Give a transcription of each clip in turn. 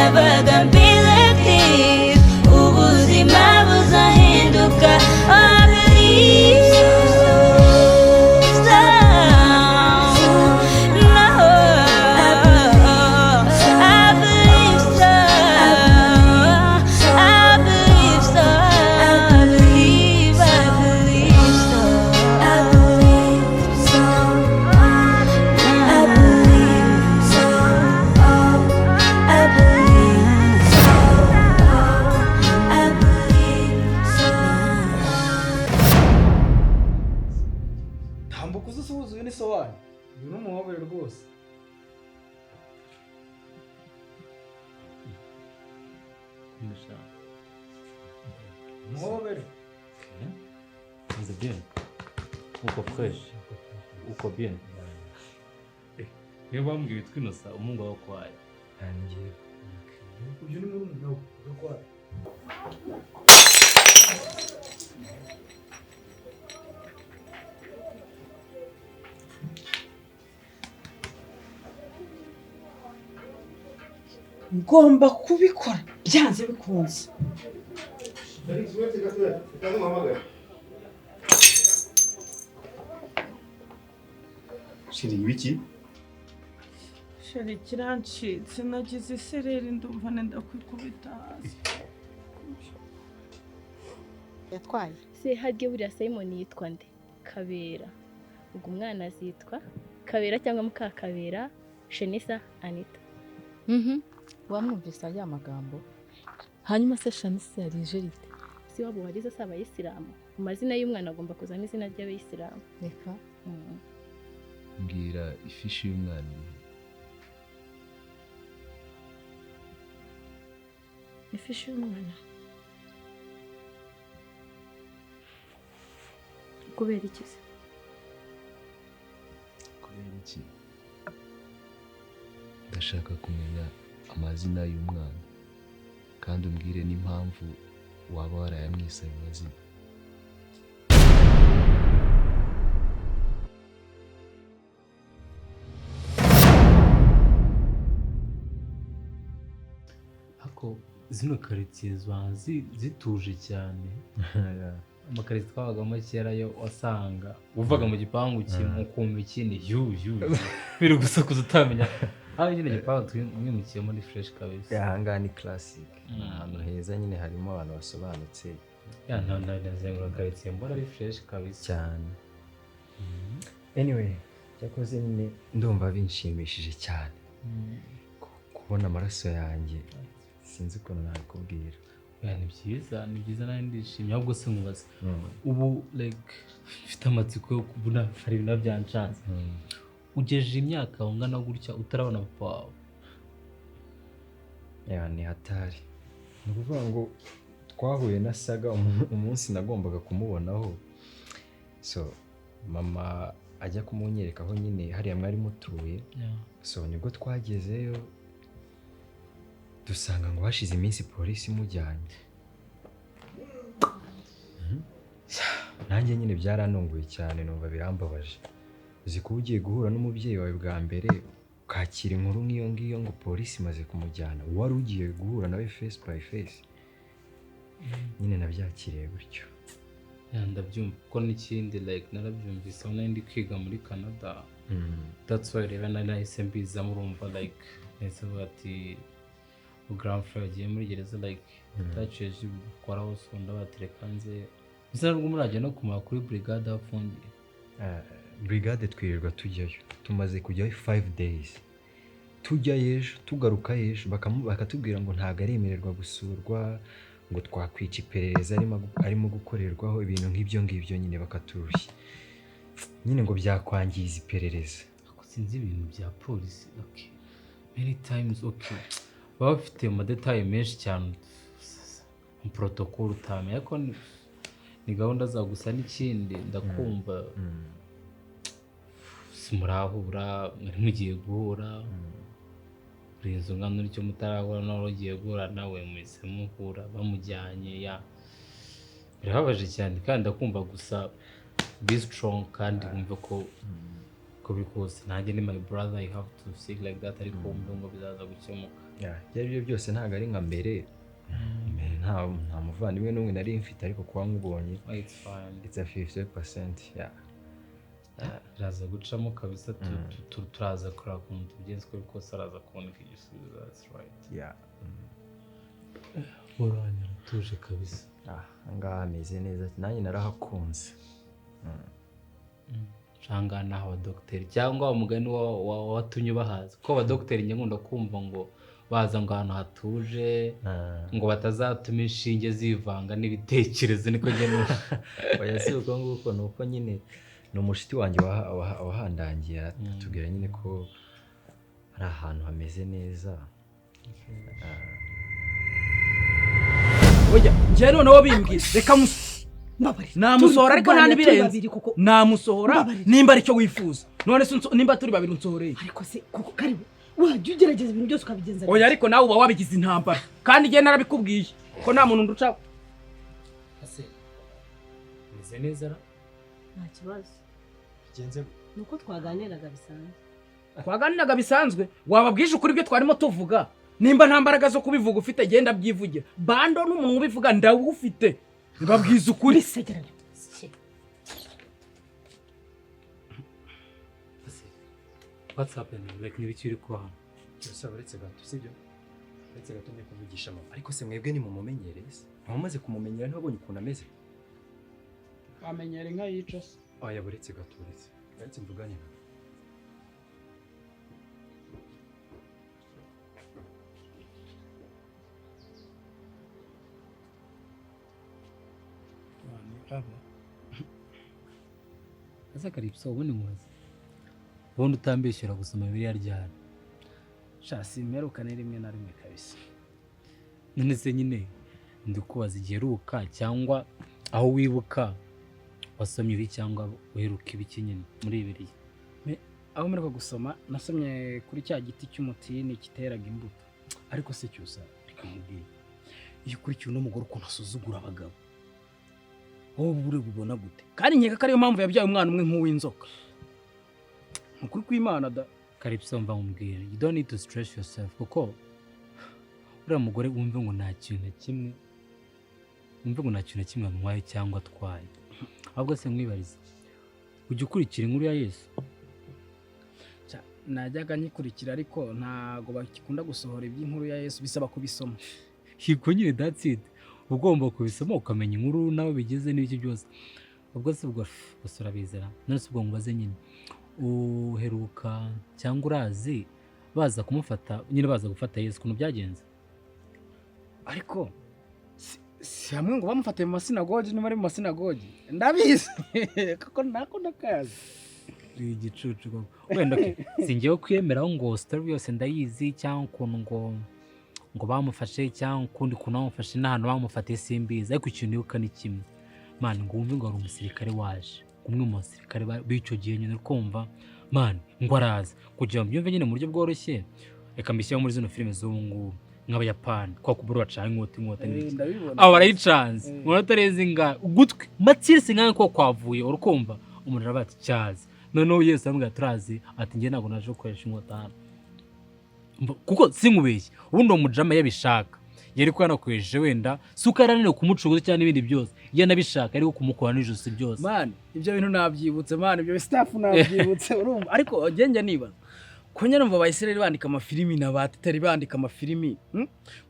never gonna be like this. Ubuzima buzahinduka. I believe so. No, I believe so. I believe so. I believe, I believe so. I believe so. I believe so. I believe so. I believe so. Tambuka uze usuhuze, uyu ni so wanyu, uyu ni umuhobere rwose. Umuhobere. Meze bien. Uko fresh. Uko bien. Niyo bambwiye witwa Innocent, umuhungu wawe kwaye. Ntangiye. Uyu ni murumuna we Gakwaya. Ngomba kubikora byanze bikunze. Chérie, ibiki? Chéri, kirancitse, nagize isereri, ndumva nenda kwikubita hasi. Yatwaye. Se harya buriya Simon yitwa nde? Kabera. Ubwo umwana azitwa Kabera cyangwa Mukakabera Shenisa Anita. Wamwumvise ya magambo? Hanyuma se Shanise yarije rite? Si wabo warize si abayisilamu? Mu mazina y'umwana agomba kuzamo izina ry'abayisilamu. Reka. Mbwira, ifishi y'umwana iri he? Ifishi y'umwana? Kubera iki se? Kubera iki? Ndashaka kumenya amazina y'umwana kandi umbwire n'impamvu waba warayamwise ayo mazina. Ako zino karitsiye ziba zituje cyane. Amakaritsiye twabagamo kera yo wasanga uvaga mu gipangu kimwe ukumva ikindi yu yu yu. Biri gusakuza utamenya. Aho nyine igipangu twimukiyemo ni fresh kabisa. Ahangaha ni classic, ni Mm. ahantu heza nyine, harimo abantu basobanutse. Ya, nta ndazenguruka karitsiye mbona ari fresh kabisa. Cyane. Anyway, cyakoze nyine ndumva binshimishije cyane kubona amaraso yanjye, sinzi ukuntu nabikubwira. Ya, ni byiza, ni byiza, nanjye ndishimye. Ahubwo se nkubaze, ubu like mfite amatsiko yo kubona, hari ibintu byanshanze, ugejeje imyaka ungana gutya utarabona papa wawe? Ya, ni hatari. Ni ukuvuga ngo twahuye na saga umunsi nagombaga kumubonaho, so mama ajya kumunyereka aho nyine hariya mwari mutuye. So nibwo twagezeyo dusanga ngo hashize iminsi polisi imujyanye. Nanjye nyine byarantunguye cyane, numva birambabaje. Uzi kuba ugiye guhura n'umubyeyi wawe bwa mbere, ukakira inkuru nk'iyo ngiyo ngo polisi imaze kumujyana, wari ugiye guhura nawe face by face? Nyine nabyakiriye gutyo. Ya, ndabyumva, kuko n'ikindi like narabyumvise aho nari ndi kwiga muri Canada. That's why rero nari nahise mbizamo, urumva, like nahise mvuga ati grandfather yagiye muri gereza, like taceje gukoraho, so ndabatereka nze. Bisa nubwo murajya no kumara kuri brigade aho afungiye? Brigade twirirwa tujyayo, tumaze kujyayo 5 days, tujyayo ejo, tugaruka ejo, bakatubwira ngo ntabwo aremererwa gusurwa, ngo twakwica iperereza arimo gukorerwaho, ibintu nk'ibyo ngibyo nyine, bakaturushya nyine ngo byakwangiza iperereza. Ariko sinzi ibintu bya polisi, okay, many times, okay, baba bafite amadetaye menshi cyane, protocol utamenya, ariko ni gahunda za gusa. N'ikindi ndakumva, simurahura, mwari mugiye guhura, urenze ungana utyo mutarahura, nawe ugiye guhura nawe muhise muhura bamujyanye. Ya, birababaje cyane kandi ndakumva, gusa be strong kandi wumve ko Uko biri kose nanjye ni my brother, you have to think like that, ariko wumve ngo bizaza gukemuka. Yeah, ibyo ari byo byose ntabwo ari nka mbere. Mbere nta muvandimwe n'umwe nari mfite, ariko kuba nkubonye, Oh, it's fine. it's a 50%, yeah. Biraza gucamo kabisa, turaza kureba ukuntu tubigenza. Uko biri kose araza kuboneka igisubizo, that's right. Yeah. Uranyura utuje kabisa. Ah, ahangaha hameze neza, nanjye narahakunze. Cyangwa ni abadogiteri cyangwa umugani watumye bahaza, kuko abadogiteri njya nkunda kumva ngo baza ngo ahantu hatuje, ngo batazatuma inshinge zivanga n'ibitekerezo, niko njya numva. Oya, si uko nguko, ni uko nyine ni umushuti wanjye wahandangiye, atubwira nyine ko ari ahantu hameze neza. Oya, njyewe noneho bimbwira, reka Mbabarira. Namusohora, ariko nta Turi n'ibirenze. babiri kuko Namusohora. Mbabarira. Nimba aricyo wifuza. None se nimba turi babiri unsohoreye? Ariko se kuko karibu wajya ugerageza ibintu byose ukabigenza Oya, ariko nawe uba wabigize intambara, kandi njyewe narabikubwiye ko nta muntu nducaho. Ese meze neza ra? Nta kibazo. Bigenze? Ni uko twaganiraga bisanzwe. Twaganiraga bisanzwe? Wababwije ukuri ibyo twarimo tuvuga. Nimba nta mbaraga zo kubivuga ufite, genda byivugira bando n'umuntu ubivuga ndawufite, mbabwiza ukuri. Bisegeranye. Ese what's happening? Like, n'ibiki uri kuba hano? Gusa uretse gato, sibyo? Uretse gato, ngiye kuvugisha mama. Ariko se mwebwe nimumumenyereye se? Ntimumaze kumumenyera? Ntiwabonye ukuntu ameze? Wamenyera inka yica se? Oya, buretse gato, uretse mvugane nawe. Ese Karipso, ubundi nkubaze, ubundi utambeshyura, gusoma Bibiliya ryari? Sha, simperukane rimwe na rimwe kabisa. None se nyine ndikubaza, igiheruka cyangwa aho wibuka wasomye ibi cyangwa uheruka ibiki nyine muri Bibiliya? Aho mperuka gusoma, nasomye kuri cya giti cy'umutini kiteraga imbuto. Ariko se Cyusa, reka nkubwire, iyo ukurikiye uno mugore ukuntu asuzugura abagabo, wowe uba ubibona gute? Kandi nkeka ko ariyo mpamvu yabyaye umwana umwe nk'uw'inzoka, ni ukuri kw'Imana da. Karipso, mva nkubwire, you don't need to stress yourself, kuko uriya mugore wumve ngo nta kintu na kimwe, wumve ngo nta kintu na kimwe antwaye cyangwa atwaye. Ahubwo se nkwibariza, ujya ukurikira inkuru ya Yesu? Ca, najyaga nyikurikira, ariko ntago bakikunda gusohora iby'inkuru ya Yesu, bisaba kubisoma. Yego nyine, that's it, ugomba kubisoma ukamenya inkuru nawe bigeze n'ibiki byose. Ubwo se ubwo gusa urabizera? None se ubwo nkubaze nyine, uheruka cyangwa urazi baza kumufata nyine, baza gufata Yesu, ukuntu byagenze? Ariko si hamwe ngo bamufatiye mu masinagogi? Niba ari mu masinagogi ndabizi, kuko nako ndakazi. Uri igicucu koko. Wenda okay, singiye kwiyemeraho ngo story yose ndayizi, cyangwa ukuntu ngo bamufashe, cyangwa ukundi kuntu bamufashe n'ahantu bamufatiye simbizi, ariko ikintu nibuka ni kimwe, man, ngo wumve ngo hari umusirikare waje, umwe mu basirikare b'icyo gihe nyine, uri kumva, man, ngo araza kugira ngo mbyumve nyine mu buryo bworoshye, reka mbishyire muri zino filime z'ubu ngubu nk'Abayapani, kwa kubura bacana inkota n'ibiki. Ndabibona. Abo barayicanze, umuntu atarenze ingahe ugutwi matsirisi nkawe ko kwavuye, urukumva umuntu aravuga ati cyazi. Noneho Yesu aramubwira, turazi, ati njye ntabwo naje gukoresha inkota hano. Kuko sinkubeshye, ubundi uwo mujama yabishaka yari kuba yanakoresheje, wenda si uko yarananiwe kumucuruza cyangwa n'ibindi byose, iyo anabishaka yari kumukora n'ijosi byose. Man, ibyo bintu nabyibutse, man, ibyo stuff nabyibutse, urumva. Ariko njye nibaza ko njya numva Abayisiraheli bandika amafilimi na ba Teteri bandika amafilimi,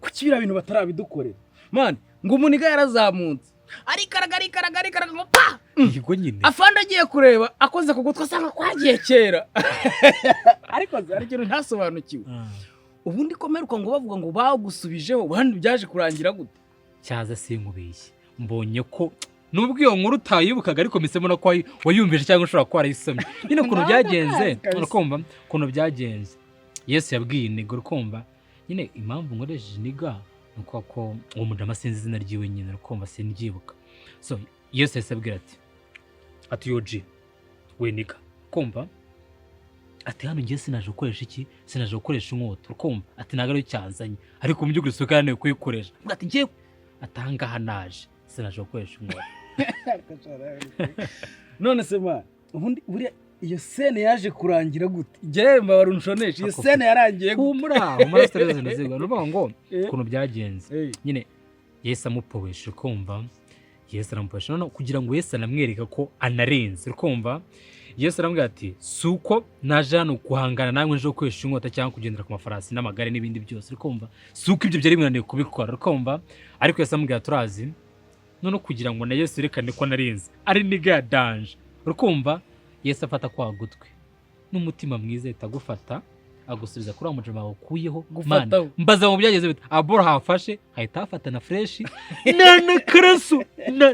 Kuki biriya bintu batarabidukorera, man? Ngo umuniga yarazamutse, arikaraga, arikaraga, arikaraga, ngo pa! Yego nyine. Afande agiye kureba, akoze ku gutwi, asanga kwagiye kera. Ariko hari ikintu ntasobanukiwe. Ubundi ko mperuka ngo bavuga ngo bagusubijeho, ubundi byaje kurangira gute? Cyaza sinkubeshye, mbonye ko nubwo iyo nkuru utayibukaga, ariko mpisemo no ko wayumvise cyangwa ushobora kuba warayisomye nyine ukuntu byagenze. Kabisa. Urakumva ukuntu byagenze, Yesu yabwiye iniga, urikumva nyine impamvu nkoresheje iniga ni uko ko uwo mujama sinzi izina ryiwe nyine, urikumva, sindyibuka. So Yesu yahise abwira ati yoji we nigga, kumva, ati hano ngiye sinaje gukoresha iki, sinaje gukoresha inkota, urikumva, ati ntabwo ariyo cyanzanye, ariko mu by'ukuri isuka yananiwe kuyikoresha. Avuga ati ngiye atangaha naje sinaje gukoresha inkota. None se man, ubundi buriya Iyo scène yaje kurangira gute? Njyewe mbabara unshonesha, iyo scène yarangiye gute? Humura, humura, stress zose. Ni ukuvuga ngo ukuntu byagenze nyine, Yesu amupowesha, kumva Yesu aramupowesha. Noneho kugira ngo Yesu anamwereke ko anarenze, kumva Yesu aramubwira ati: "Si uko naje hano guhangana namwe nje gukoresha inkota cyangwa kugendera ku mafarasi n'amagare n'ibindi byose." Kumva si uko ibyo byari binaniye kubikora, kumva ariko Yesu amubwira turazi. Noneho kugira ngo na Yesu yerekane ko anarenze, ari nigga ya danger, urukumva Yesu afata kwa gutwi n'umutima mwiza, ahita agufata agusubiza kuri wa mujama wakuyeho. Gufataho. Man, mbaza ngo byageze bite? Aboro hafashe hahita hafata na fresh na karasu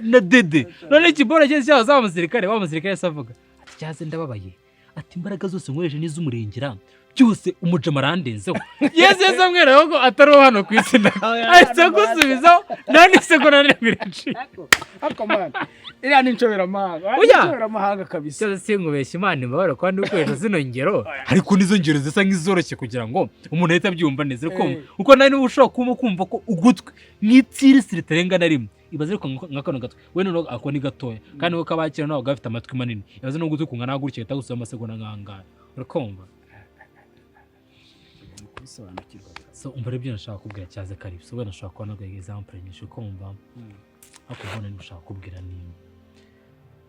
na dede. None ikiboro cyose cyaza wa musirikare yahise avuga ati: "Cyaze ndababaye," ati: "Imbaraga zose nkoresheje n'iz'umurengera byose, umujama arandenzeho." Yesu amwereka ko atari uwo hano ku isi, ahita agusubizaho nta n'isegonda na rimwe riciye. Ariko man, iriya ni inshoberamahanga. Oya! Inshoberamahanga kabisa. Cyose sinkubeshya, Imana imbabare kuba ndi gukoresha zino ngero, ariko nizo ngero zisa nk'izoroshye kugira ngo umuntu ahite abyumva neza, ariko kuko nawe niba ushobora kuba kumva ko ugutwi nk'itsirisi ritarenga na rimwe, ibaze. Ariko nka kano gatwi we noneho ako ni gatoya, kandi ko kabakira nawe gafite amatwi manini, ibaze n'ugutwi kungana gutya gahita gusubiza amasegonda nk'angahe, urakumva? Kubisobanukirwa. So umva rero, ibyo nashaka kubwira cyaze karibu. So wenda nashobora kuba naguha example nyinshi, kumva, ariko mbona niba ushaka kubwira niba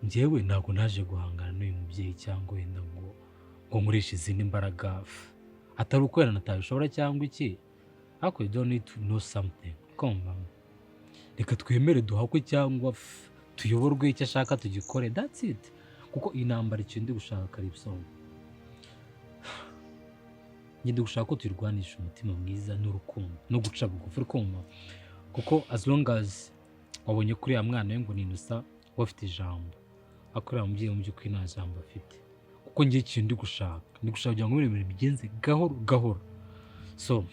njyewe ntabwo naje guhangana n'uyu mubyeyi cyangwa wenda ngo nkoreshe izindi mbaraga, atari uko wenda natabishobora cyangwa iki, ariko you don't need to know something. Kumva, reka twemere duhakwe cyangwa tuyoborwe, icyo ashaka tugikore, that's it. Kuko iyi ntambara, ikintu ndi gushaka karibu, njye ndi gushaka ko tuyirwanisha umutima mwiza n'urukundo no guca bugufi, urikumva? Kuko as long as wabonye kuri uriya mwana we ngo ni Innocent we afite ijambo, ariko uriya mubyeyi mu by'ukuri nta jambo afite. Kuko njye ikintu ndi gushaka kugira ngo ibintu bigenze gahoro gahoro. So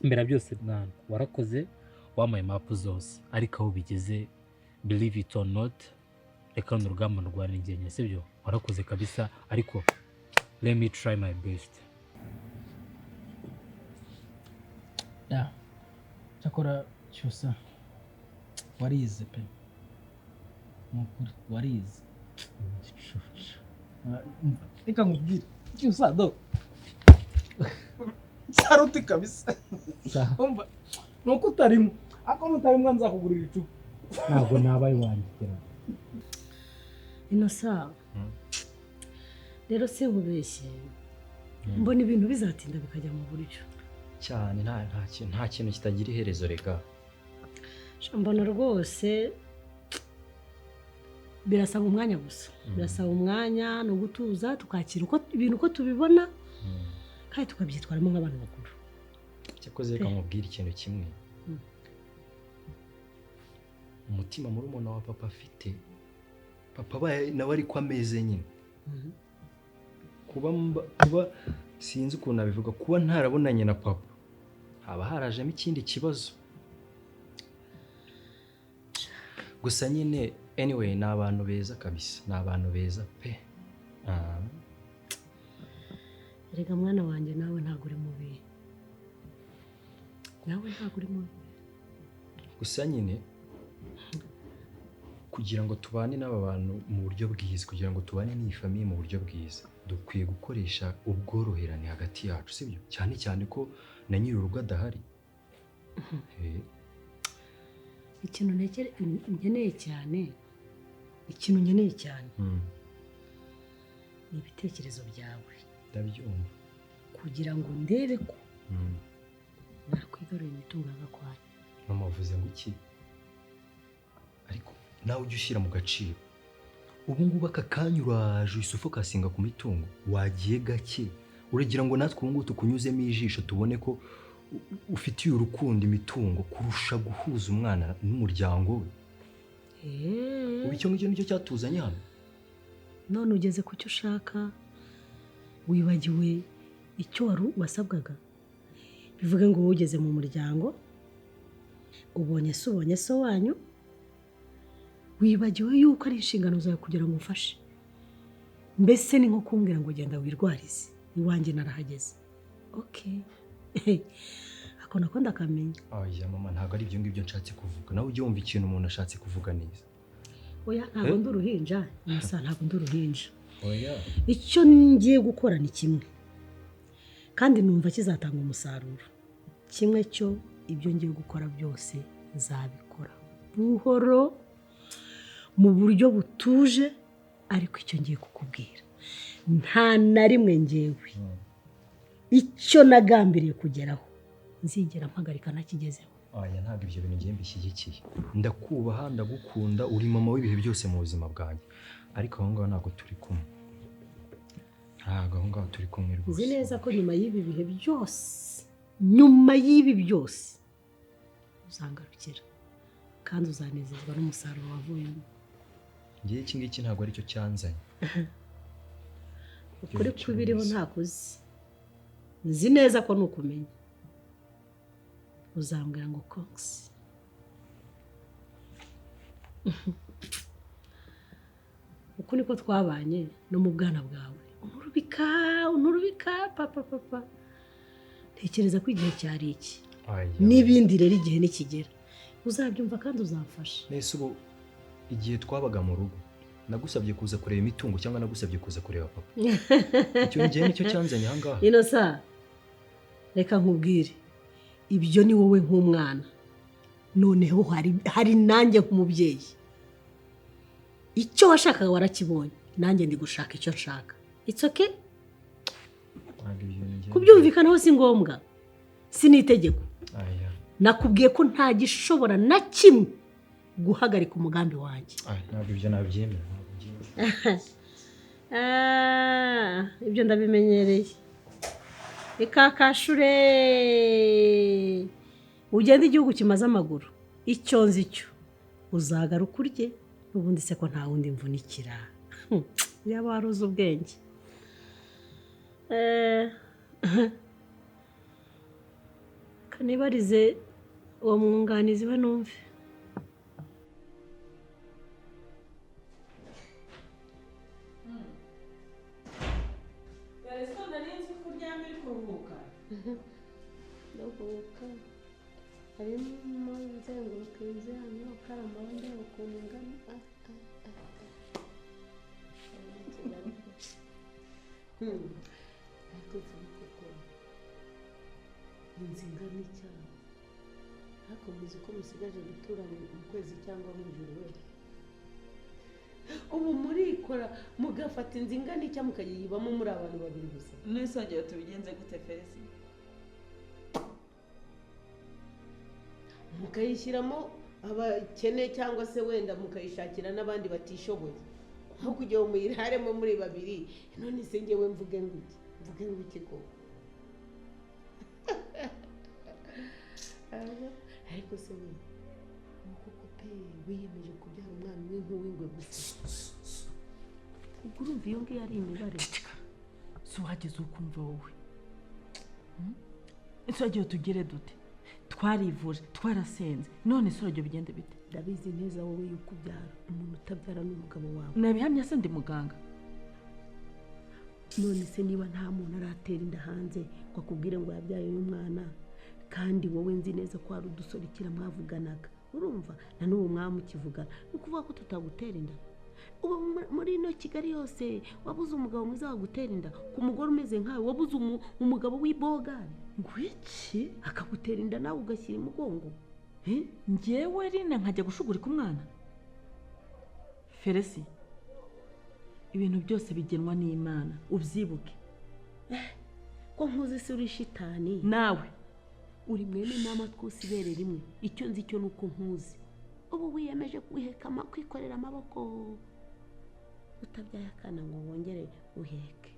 mbere ya byose, mwana, warakoze, wampaye map zose, ariko aho bigeze, believe it or not, reka runo rugamba ndwane njyenyine, sibyo? Warakoze kabisa, ariko let me try my best. Ya, cyakora Cyusa, warize pe, ni ukuri warize. Ah, umva, reka nkubwire Cyusa, do saruti kabisa. Umva, ni uko utarimo, ariko nutarimo nzakugurira icupa. Ntabwo nabaye wandikira. Innocent, rero sinkubeshye, mbona ibintu bizatinda bikajya mu buryo. Cyane, nta kintu kitagira iherezo rega. Sha, mbona rwose birasaba umwanya gusa, birasaba umwanya ni ugutuza, tukakira uko ibintu uko tubibona, kandi tukabyitwaramo nk'abantu bakuru. Cyakoze reka nkubwire ikintu kimwe. Umutima murumuna wa papa afite, papa abaye nawe ariko ameze nyine, kuba sinzi ukuntu nabivuga, kuba ntarabonanye na papa haba harajemo ikindi kibazo. Gusa nyine anyway, ni abantu beza kabisa, ni abantu beza pe. Ah. Erega mwana wanjye, nawe ntabwo uri mubi, nawe ntabwo uri mubi. Gusa nyine kugira ngo tubane n'aba bantu mu buryo bwiza, kugira ngo tubane n'iyi famille mu buryo bwiza, dukwiye gukoresha ubworoherane hagati yacu, sibyo? Cyane cyane ko na nyir'urugo adahari. Ikintu nkeneye cyane, ikintu nkeneye cyane ni ibitekerezo byawe. Ndabyumva. Kugira ngo ndebe ko nakwigarurira imitungo ya Gakwaya. Mama, wavuze ngo iki? Ariko nawe ujya ushyira mu gaciro. Ubu ngubu aka kanya uraje uhise ufocusinga ku mitungo, wagiye gake. Uragira ngo natwe ubu ngubu tukunyuzemo ijisho tubone ko ufitiye urukundo imitungo kurusha guhuza umwana n'umuryango we? Ubu icyo ngicyo nicyo cyatuzanye hano? None ugeze ku cyo ushaka, wibagiwe icyo wari wasabwaga. Bivuge ngo wowe ugeze mu muryango, ubonye se, ubonye so wanyu, wibagiwe yuko ari inshingano zawe kugira ngo umfashe. Mbese ni nko kumbwira ngo genda wirwarize, iwanjye narahageze. Okay, ako nako ndakamenya. Oya mama, ntabwo ari ibyo ngibyo nshatse kuvuga. Nawe ujye wumva ikintu umuntu ashatse kuvuga neza. Oya, ntabwo ndi uruhinja, Innocent, ntabwo ndi uruhinja. Oya. Icyo ngiye gukora ni kimwe kandi numva kizatanga umusaruro. Kimwe cyo ibyo ngiye gukora byose nzabikora buhoro mu buryo butuje, ariko icyo ngiye kukubwira nta na rimwe ngewe icyo nagambiriye kugeraho nzigera mpagarika ntakigezeho. Oya, ntabwo ibyo bintu ngiye mbishyigikiye. Ndakubaha, ndagukunda, uri mama w'ibihe byose mu buzima bwanjye, ariko aho ngaho ntabwo turi kumwe. Ntabwo aho ngaho turi kumwe rwose. Nzi neza ko nyuma y'ibi bihe byose, nyuma y'ibi byose uzangarukira kandi uzanezezwa n'umusaruro wavuyemo. Ngiye iki ngiki ntabwo aricyo cyanzanye. Ukuri kubiriho ntakuzi. Nzi neza ko nukumenya uzambwira ngo Cox. Uku niko twabanye no mu bwana bwawe. Unturubika, unturubika papa papa. Ntekereza ko igihe cyari iki. N'ibindi rero igihe nikigera uzabyumva kandi uzamfasha. Nese ubu igihe twabaga mu rugo nagusabye kuza kureba imitungo cyangwa nagusabye kuza kureba papa? Icyo ngiye nicyo cyanzanye aha ngaha. Inosa, reka nkubwire, ibyo ni wowe nk'umwana, noneho hari nanjye nk'umubyeyi. Icyo washakaga warakibonye, nanjye ndi gushaka icyo nshaka. It's okay? Kubyumvikanaho si ngombwa, si n'itegeko. Nakubwiye ko nta gishobora na kimwe guhagarika umugambi wanjye. Ntabwo ibyo nabyemera. Ibyo ndabimenyereye. Ikakashure ugenda igihugu kimaze amaguru, icyo nzi cyo uzagaruka urye, n'ubundi se ko nta wundi mvunikira. Yaba waruzi ubwenge. Kanibarize uwo mwunganizi we numve. Ndaruhuka harimo nzenguruka inzu yanyu karama ndeba ukuntu ingana. Ariko koko inzu ingana icyaha, ariko muzi ko musigaje gutura mu kwezi cyangwa mu ijoro we. Ubu murikora mugafata inzu ingana icyaha mukayibamo muri abantu babiri gusa. None tubigenze gute Felisi? Mukayishyiramo abakene cyangwa se wenda mukayishakira n'abandi batishoboye, nko kugira ngo muyiraremo muri babiri. None se ngewe mvuge nguki, mvuge nguki koko? Ariko se we koko pe wiyemeje kubyara umwana umwe nk'uw'ingwe gusa? Ubwo urumva iyo ngiyo ari imibare. Si uhageze ukumva wowe ese wagiye tugere dute? Twarivuje, twarasenze, none se urajya bigende bite? Ndabizi neza wowe yuko ubyara, umuntu utabyara n'umugabo wawe. Nabihamya se ndi muganga? None se niba nta muntu aratera inda hanze ngo akubwire ngo yabyaye uyu mwana, kandi wowe nzi neza ko hari udusorikira mwavuganaga, urumva na n'ubu mwamukivugana, ni ukuvuga ko tutagutera inda? Ubu muri ino Kigali yose wabuze umugabo mwiza wagutera inda, ku mugore umeze nkawe wabuze umugabo w'ibogari ngwiki akagutera inda nawe ugashyira imugongo? Ngewe Rina nkajya gushugurika umwana? Felisi, ibintu byose bigenwa n'Imana, ubyibuke. Ko nkuzi se uri shitani nawe uri mwene mama twose ibere rimwe. Icyo nzi cyo nuko nkuzi ubu wiyemeje kwiheka kwikorera amaboko utabyaye akana ngo wongere uheke.